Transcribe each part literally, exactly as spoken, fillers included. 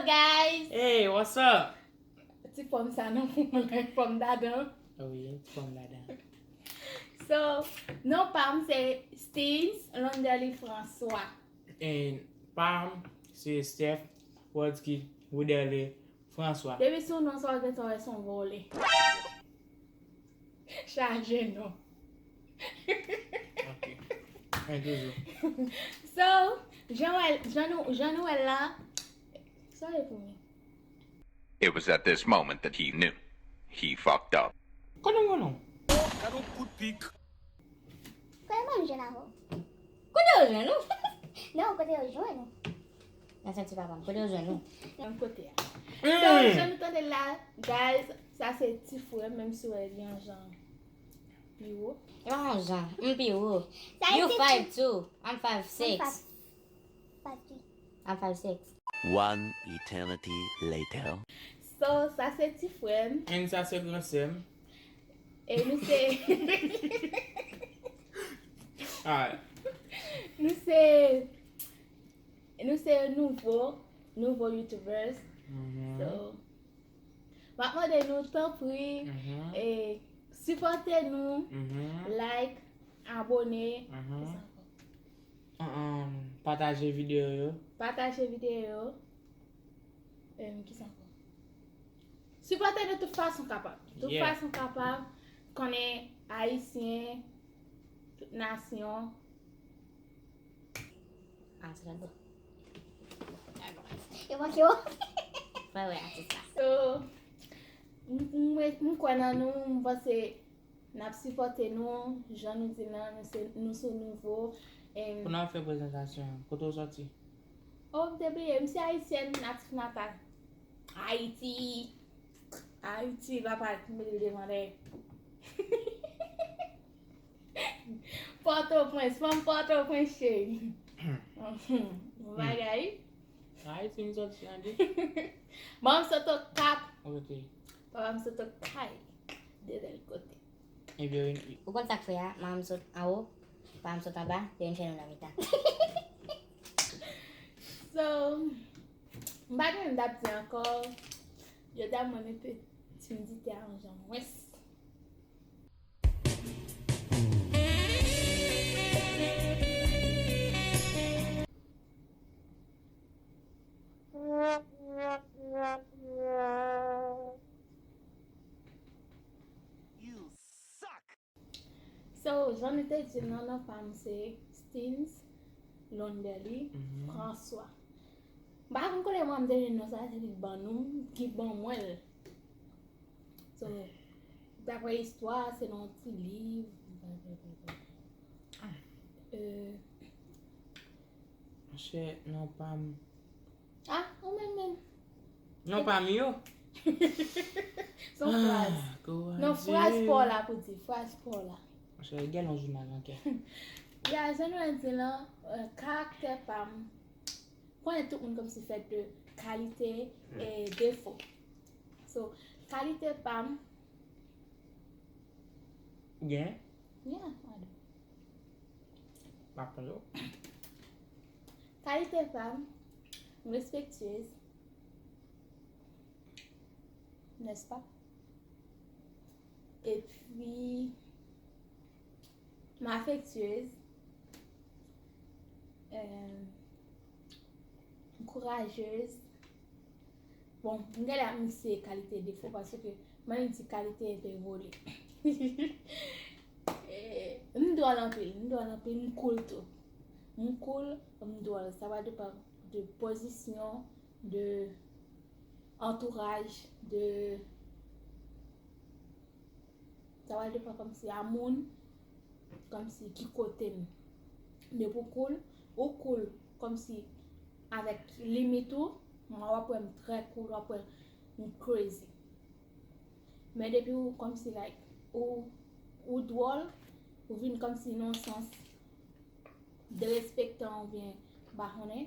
Guys, Hey, what's up? Ti fòm sa non pou mwen, fòm dadan. Wi, ti fòm dadan. So, non pa m se Stins Londerly François. And pa m se Steph Rodski Wooderly François. Depi sou non sa w gentan wè se yon vòlè. Chaje non. Ok. Mwen toujou. So, jan wè, jan nou, jan nou wè la, sorry pou mwen. It was at this moment that he knew. He fucked up. Kote mwen non? Gad yon kout pik. Kote mwen jwenn avè w? Kote yo jwenn ou? Non, kote yo jwenn ou? Nan senti papa m. Kote yo jwenn ou? Menm kote a. So, jan nou tande la, guys, sa se ti frè m, menm si w wè li yon jan pi wo. E pa yon jan. M pi wo. Sa You se five two. I'm five six. Pati. I'm five six. One eternity later. So, sa se ti frè m. And sa se gran sè m. E nou se, Alright. nou se, nou se nouvo, nouvo YouTubers. Mhm. So, m ap mande nou, tanpri, Mhm. e, sipòte nou, Mhm. like, abone, Mhm. kisa ankò? Um, pataje videyo yo. Pataje videyo. Em, kisa ankò? Sipòte nou tout fason kapab. Tout Yeah. fason kapab. Konnen Ayisyen, tout nasyon. Ah, se bon. Yo manke w. Fè wè atis la. So, m, m, m kwè nan nou, m panse n ap sipòte nou, jan nou di l lan, nou se, nou se nouvo. Em, Pou n ap fè prezantasyon an, kote w sòti? Oh, m te bliye, m se ayisyèn, natif natal. Ayiti. Ayiti, papa, m mete l devan dèyè. Pòtoprens, fanm Pòtoprens, cheri. Bon bagay. Ayiti, m sòti an de. Manman m sot Okap, Ok. papa m sot Kay. De bèl kote. Ebyen, Ou konn sa k fè a? Manman m sot anwo, papa m sot anba, yo vin fè nou nan mitan. So, m pa gen anyen m t ap di ankò. Jodi a mwen mete timidite a yon jan mwens. You suck! So, jan nou te di l lan, non pa m se Stins Londerly Mhm. François. M pa konn kote mwen m te jwenn non sa, se li k ban nou, ki ban mwen l. So, daprè istwa, se nan yon ti liv. Euh, Monchè, non pa m. Ah, ou menm menm. Non pa m yo. Se yon fraz. Ah, kouraje. Non, fraz pa w la pou di, fraz pa w la. Monchè, gen yon jounal nan kè. Ya, jan nou di lan, euh, karaktè pa m. Konnen tout moun kòmsi fèt de kalite e defo. So, kalite pa m, Gen? Yeah, I do. M ap tande w. Kalite pa m, m respektyez, n'est-ce pas? Epi, m afektyez, euh, m kourajez. Bon, m gade ap mikse kalite defo paske m annik di kalite enpe vole. Eh, m dwòl anpil, m dwòl anpil, m cool tou. M cool, m dwòl. Sa va depann de pozisyon, de antouraj, de Sa va depann kòmsi a moun, kòmsi ki kote m. Depi w cool, ou cool kòmsi avèk limit ou, mwen w ap wè m trè cool, w ap wè m crazy. Men depi w kòmsi like, ou, ou dwòl, ou vin kòmsi nan sans derespektan oubyen m pa konnen,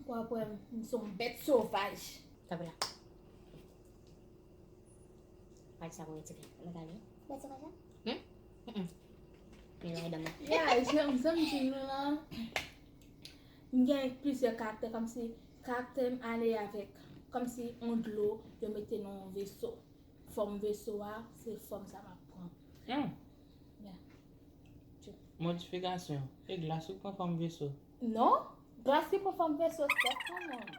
w ap wè m se yon bèt sovaj. Kanpe la. Pati sa pou retire. Mwen gade. Bèt sovaj la? Hmm? Mm-mm. Men lè dam nan. Yeah, jan, jan m di nou lan, m gen plizyè karaktè kòmsi Karaktè m ale avèk, kòmsi yon dlo yo mete nan yon veso. Fòm veso a, se fòm sa m ap pran. Hmm. Yeah. Modifikasyon. E glas ou pran fòm veso? Non, glas li pran fòm veso, sèt kanmenm.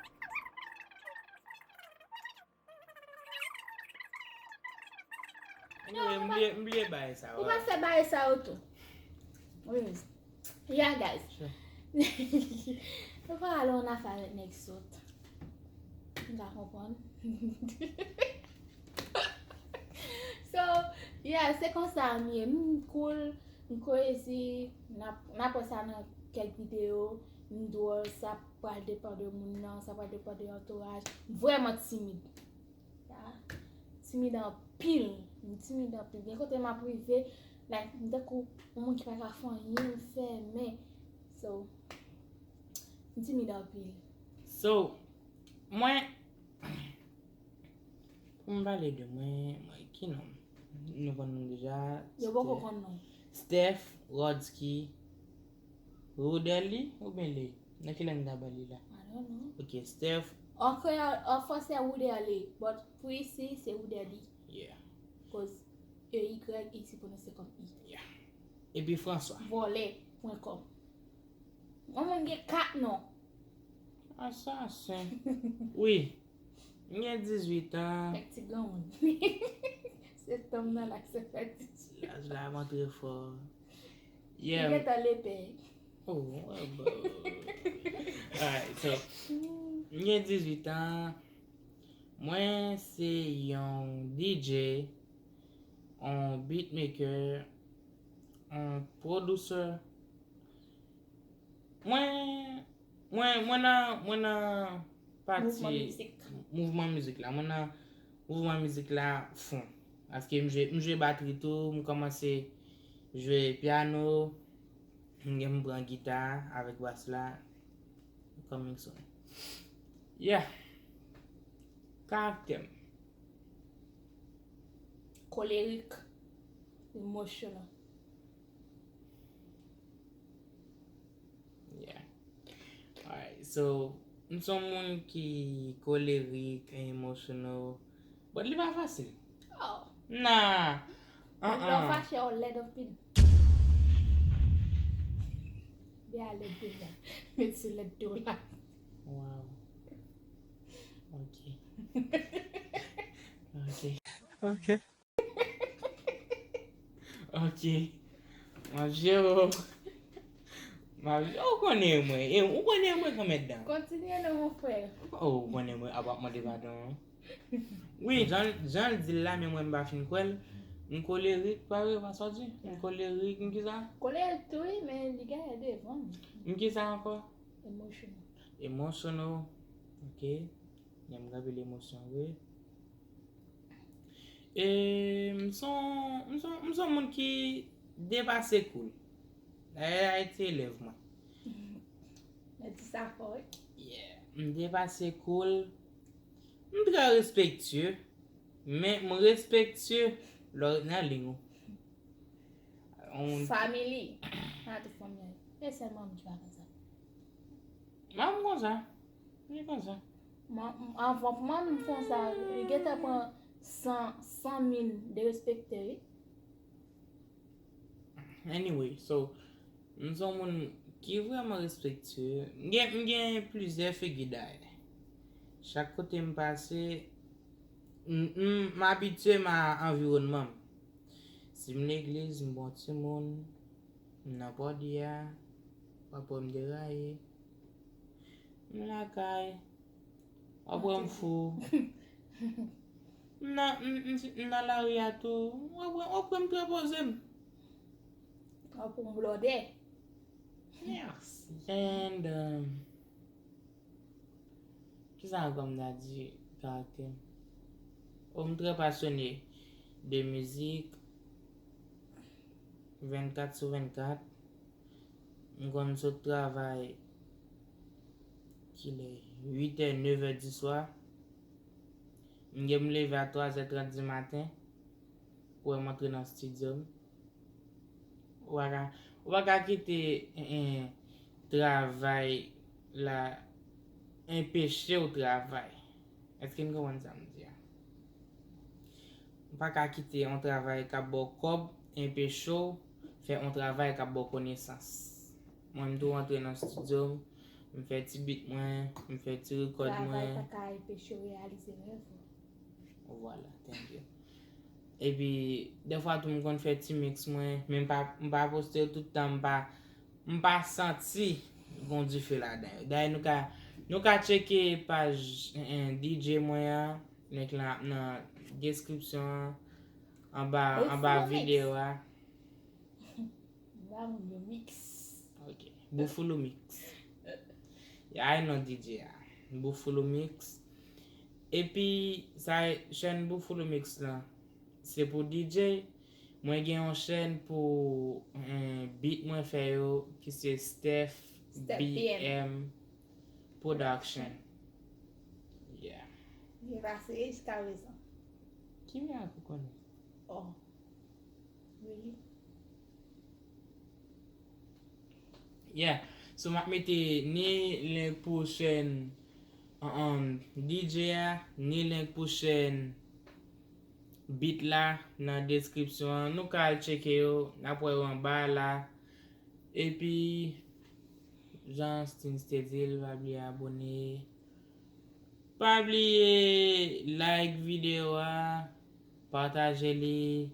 Anyway, m bliye, m bliye bagay sa yo. Ou pa fè bagay sa yo tou. Wi. Yeah, guys. Sure. Nou pa ale yon afè avèk nèg sòt. M ka konprann. So, yeah, se konsa m ye. M cool, m crazy. N ap, n ap wè sa nan kèk videyo. M dwòl, sa pral depann de moun nan, sa pral depann de antouraj. M vrèman timid. Ya, timid anpil. M timid anpil. Gen kote m ap rive, like, m tankou yon moun ki pa ka fè anyen, m fèmen. So, m timid anpil. So, mwen, pou m pale de mwen, mwen, ki non m? Nou konn non m deja. Yo poko konn non. Steph Rodsky Wooderly oubyen Lee? Nan ki lang ta ba li la? I don't know. Ok, Steph. An kreyòl, an fransè, Wooderly, but pou isi, se Wooderly. Yeah. Cause E Y isi pwononse kòm I. Yeah. Epi François. Vòlè pwen kòm. Yon moun gen kat non. Asasen. Wi. M gen dizuit an. Kèk ti granmoun. Se tanm nan la, se fè dizuit. Laj la ap antre fò. Yeah. Li gentan lepè. Oh, oh, oh. Alright, so, m gen dizuit an. Mwen se yon D J, yon beatmaker, yon producer. Mwen, mwen, mwen nan, mwen nan pati mouvman mizik la. Mwen nan mouvman mizik la fon. Paske m jwe, m jwe batri tou, m kòmanse jwe pyano, m gen m pran gita avèk bas la. Coming soon. Yeah. Karaktè m. Kolerik, emotional. Yeah. Alright, so, m se yon moun ki kolerik, emotional, but li pa fasil. Oh. Nah. Lè w fache, w lèd anpil. Byen a lèd deja. Met sou lèd tou la. Wow. Ok. Ok. Ok. Ok. M ap jere w. M ap jere w. Ou konnen mwen. E, ou konnen mwen konmèt dan. Kontinye non, mon frè. Oh, ou konnen mwen ap ap mande padon. Wi, jan, jan l di l la, men mwen m pa fin kwè l. M kolerik, pa vre, pa sa w di? M kolerik, m kisa? Kolerik tou, wi, men li genyen devan. M kisa ankò? Emotional. Emotional. Ok. Lè m raple emosyon vre. E, m se yon, m se yon, m se yon moun ki depase cool. Dayè, Ayiti elèv mwen. Mwen di sa fò, wi. Yeah. M depase cool. M trè respektye, men m respektye lè w ret nan liy ou. Family. A tout fanmi an. E sèl manmi ki pa konsa. Manmi konsa. Li konsa. Anvan pou manmi konsa, li gentan pran san, san mil derespekte, wi. Anyway, so, m se yon moun ki vrèman respektye. M gen, m gen plizyè figi dayè. Chak kote m pase, m, m, m abitye m a anviwònman m. Si m legliz, m bon timoun, m nan pòdi a, w ap wè m deraye. M lakay, w ap wè m fou. M nan, m, m, m nan lari a tou, w ap wè, w ap wè m trè poze m. W ap wè m blòdè. Yes. And, um, kisa ankò m ta di karaktè m? Oh, m trè pasyone de mizik, vennkat sou vennkat. M konn sot travay, kilè? Uit è, nèf è di swa. M gen m leve a twa è trant di maten. Pou wè m antre nan estidyo m. Ou pa ka, ou pa ka kite, en, en, travay la, enpeche w travay. Èske n konprann sa m di a? Ou pa ka kite yon travay k ap ba w kòb enpeche w fè yon travay k ap ba w konesans. Mwen, m tou rantre nan estidyo m, m fè ti beat mwen, m fè ti rekòd mwen. Travay pa ka anpeche w reyalize rèv ou. Vwala, thank you. Epi, dèfwa tou, m konn fè ti mix mwen, men m pa, m pa poste yo tout tan, m pa, m pa santi gon dife ladan yo. Dayè, nou ka, nou ka tcheke paj, eh, eh, D J mwen an, link lan ap nan deskripsyon an, anba, anba videyo a. Ba moun yo mix. Ok. Boufoulou Mix. Ya, e non D J a. Boufoulou Mix. Epi, sa, chèn Boufoulou Mix lan, se pou D J. Mwen gen yon chèn pou, eh, beat mwen fè yo, ki se Steph B M Production. Yeah. Li pase jiska prezan. Ki mirak ou konnen? Oh. Really? Yeah. So, m ap mete ni link pou chèn, um, D J a, ni link pou chèn beat la nan deskripsyon an. Nou ka al tcheke yo, n ap wè yo anba la. Epi, jan Stins te di l, pa bliye abone. Pa bliye like videyo a, pataje li,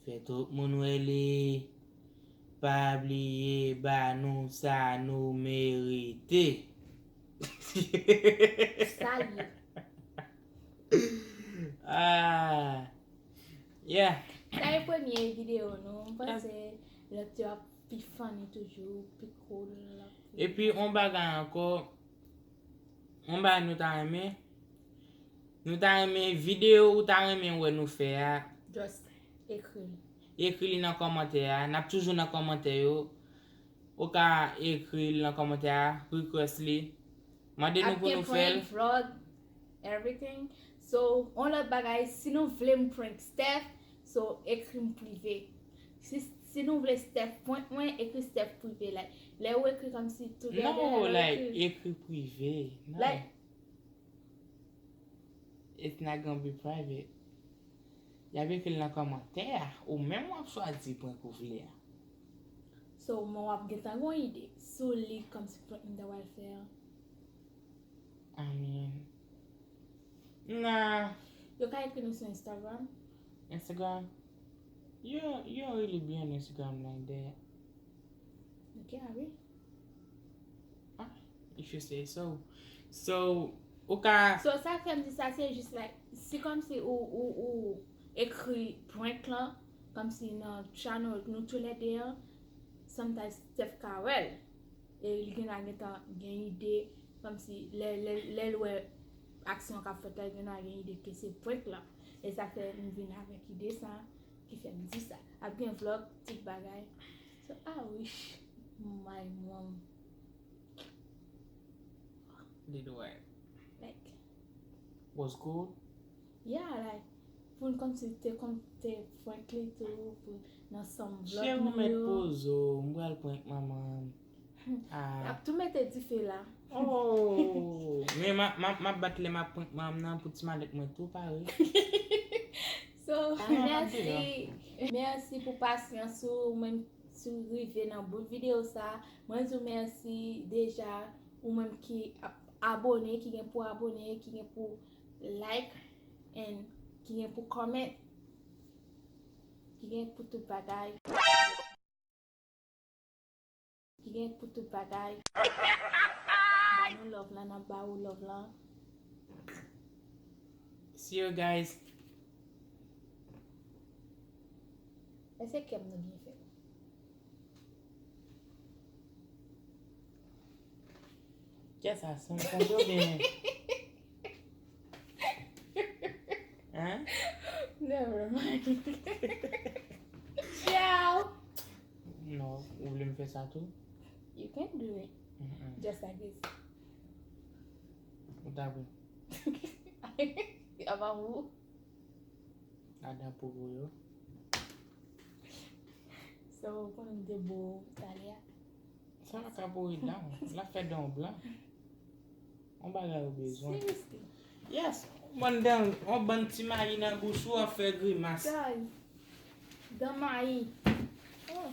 fè tout moun wè li. Pa bliye ba nou sa nou merite. Sa l ye. Ah. Yeah. Sa e premye videyo nou. M panse lòt yo ap pi funny toujou, pi cool. Epi, yon bagay ankò, yon bagay nou ta renmen, nou ta renmen videyo ou ta renmen wè nou fè a. Just ekri l. Ekri li nan kòmantè a. N ap toujou nan kòmantè yo. Ou ka ekri l nan kòmantè a, request li. Mande nou pou nou fè l. Ap gen prank, vlog, everything. So, yon lòt bagay, si nou vle m prank Steph, so, ekri m prive. Si, si nou vle Steph prank mwen, ekri Steph prive. Like, lè ou ekri kòmsi together, non, like, ekri prive. Non. Like, it's not gonna be private. Y ap ekri l nan kòmantè a. Ou menm w ap chwazi prank ou vle a. So, men w ap gentan gon ide sou li kòmsi prank m ta pral fè a. I mean, nah. Yo ka ekri nou sou Instagram. Instagram? You, you don't really be on Instagram like that. Ok, ah wi. Ah, if you say so. So, ou ka. So, sa k fè m di sa, se jis, like, si kòmsi ou, ou, ou ekri prank lan, kòmsi nan channel nou toulède an, sometimes Steph ka wè l. E li gen a gentan gen ide, kòmsi lè, lè, lè l wè aksyon k ap fèt la, li gen a gen ide ke se prank lan. E sa fè m vin avèk ide sa, ki fè m di sa. Ap gen vlog, tout bagay. So, I wish my mom did what? Like, was cool? Yeah, like, pou n kòmsi te konn te prank li tou, pou nan sanm vlog nou yo. Cheri, ou mèt poze w, m pral prank manman m. Ah. Ap tou mete dife la. Oh, men m a, m a, m ap bat lè m ap prank manman m nan pou ti malèt mwen tou pare. So, mèsi. Mèsi pou pasyans ou, ou menm si w rive nan bout videyo sa, mwen di w mèsi deja, ou menm ki ap abone, ki gen pou abone, ki gen pou like, and ki gen pou comment, ki gen pou tout bagay. Ki gen pou tout bagay. Ba nou love lan, n ap ba ou love lan. See you guys. Èske kè m nan byen fèt? Kè sa sanm konte oubyen? Hein? Never mind. Ciao. Non, ou vle m fè sa tou? You can do it. Mm-mm. Just like this. Ou ta vle. Apa ou? Adan pou ou yo. Sa ou konnen m te bo talè a? Sa pa ka pouri dan w. L ap fè dan w blan. Yon bagay ou bezwen. Seriously. Yes. Yon bann dan, yon bann ti mayi nan bouch ou ap fè grimas. Guys. Dan mayi. Oh.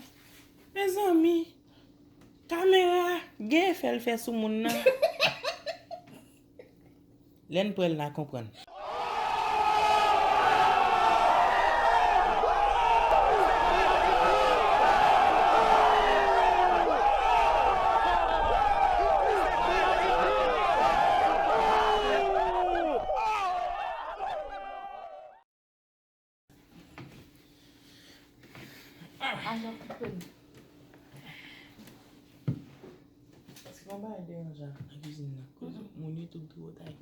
Mezanmi, kamera gen efè l fè sou moun nan. Lè n prè l n a konprann. Ajan koupe m. Èske yon bagay deranjan nan kizin nan? Kote moun yo tout twò tay.